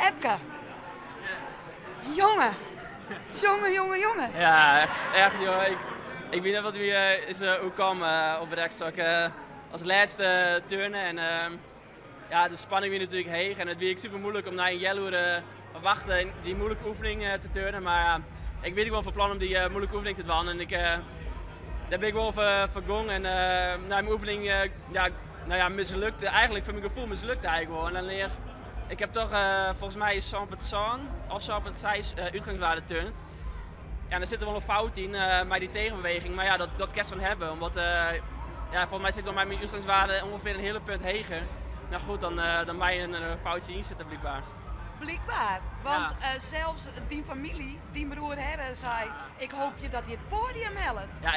Epke. Jonge. Jonge, jonge, jonge. Ja, echt, echt joh. Ik weet net wat wie is oerkaam op rekstok. As lêste turnen en ja, de spanning wie natuerlik heech en it wie ek super muoilik om nei in healoere wachten dy muoilike oefening te turnen. Mar ja, ik wie gewoan fan plan om dy muoilike oefening te dwaan en ik, dêr bin ik wol foar gong en nei myn oefening, ja, nou ja, mislukte. Eigentlik foar myn gefoel mislukte eigentlik wol. En dan lear ik heb toch folgens my 7.7 of 7.6 útgangswaarde turnd. Ja, der sit der wol in fout yn mei dy tegenbeweging, mar ja, dat kinst dan hawwe, omdat ja, folgens my sit ik dan mei myn útgangswaarde ûngefear in heale punt heger. Nou goed, dan mei in foutsje yn sitte blykber. Blykber, want sels dyn famylje, dyn broer Herre, sei: Ik hoopje dat hy it poadium hellet. Ja,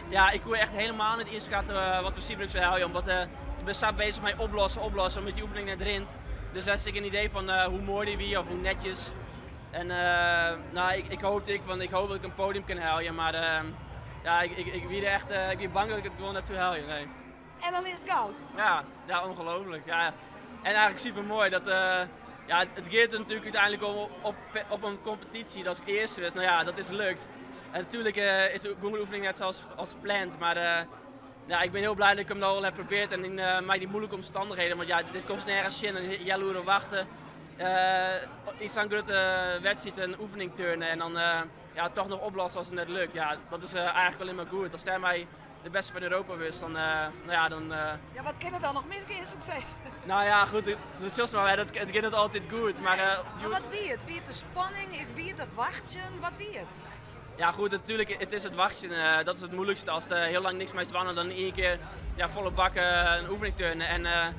ja, ik koe echt hielendal net ynskatte wat foar sifer ik soe helje, omdat ik bin sa beuzich mei oplossen, oplossen, omdat dy oefening net rint. Dus dêr is ek in idee fan hoe moai dy wie of hoe netjes. En nou, ik hoopte ek fan, ik hoop dat ik in podium kin helje, mar ja, ik wie der echt, ik wie bang dat ik it gewoan net soe helje, nee. En dan is it goud. Ja, ja, ongelooflijk. Ja. En eigentlik super moai. Dat, ja, it giet der natuerlik úteinlik om op in kompetysje dat ik earste wist. Nou ja, dat is lukt. En natuerlik is de oefening net sa as pland, mar ja, ik bin hiel bliid dat ik him no al ha probearre en yn mei dy muoilike omstannichheden, want ja, dit komst nergens tsjin, in healoere wachten, yn sa'n grutte wedstriid in oefening turnen en dan ja, toch noch oplosse as it net lukt. Ja, dat is eigentlik allinne mar goed. Ast dêrmei de bêste fan Europa wurdst, dan, nou ja, dan... Ja, wat kin der dan noch misgean, soe ik sizze? Nou ja, goed, dat silst mar, it giet net altyd goed, mar... Mar wat wie it? Wie it de spanning? Wie it dat wachtsjen? Wat wie it? Ja, goed, natuerlik, it is it wachtsjen. Dat is it muoilikste. Ast hiel lang niks meist dwaan en dan yn ien kear, ja, folle bak in oefening turnen. En ja,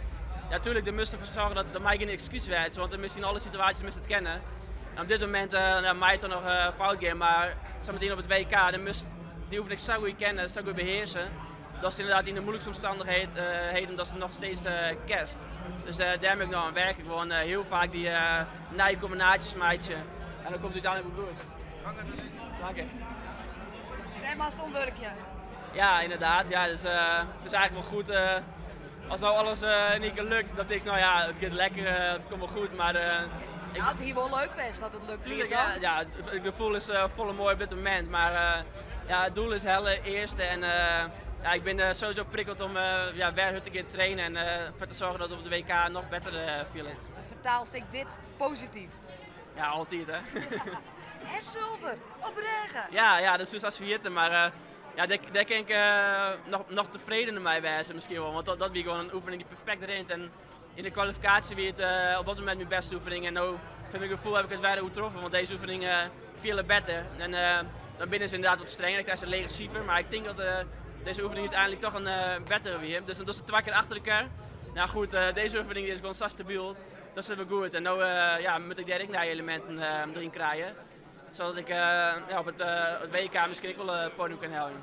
natuerlik, der moast derfoar soargje dat der mei gjin ekskús wêze, want der moast yn alle situaasjes moast it kinne. En op dit momint ja, mei it dan noch fout gean, mar sametien op it WK, dan moast dy oefening sa goed kenne, sa goed behearse, datst ynderdaad yn de muoilikste omstannichheden datst it noch steeds kinst. Dus dêr moat ik noch oan werke. Gewoan hiel faak dy nije kombinaasjes meitsje en dan komt it úteinlik wol goed. Dank je. Dêr moatst oan wurkje. Ja, ynderdaad. Ja, dus it is eigentlik wol goed as no alles yn ien kear lukt, dat ik, nou ja, it giet lekker, it komt wol goed, mar ik... Nou, it hie wol leuk west dat it lukt wie, Tuurlijk, toch? Ja, it gefoel is folle moaier op dit momint, mar ja, it doel is helle earste en ja, ik bin sowieso prikkeld om ja, wer hurd te gean trainen en foar te soargjen dat op de WK noch better fiel. Fertaalst ek dit posityf? Ja, altyd hè. En sulver, op brêge. Ja, ja, dat soest hast ferjitte, mar ja, dêr kin ik noch tefredener mei wêze miskien wol, want dat wie gewoan in oefening dy't perfekt rint en yn de kwalifikaasje wie it op dat momint myn bêste oefening en no foar myn gefoel ha ik it wer oertroffen, want dizze oefening fiele better. En dan binne se ynderdaad wat strenger, dan krijst in leger sifer, mar ik tink dat dizze oefening úteinlik toch in bettere wie. Dus dan dochst it twa kear achter elkoar. Nou goed, dizze oefening is gewoan sa stabyl, dat is wol goed. En no ja, moat ik dêr ek nije eleminten deryn krije, sadat ik ja, op it WK miskien ek wol it podium kin helje.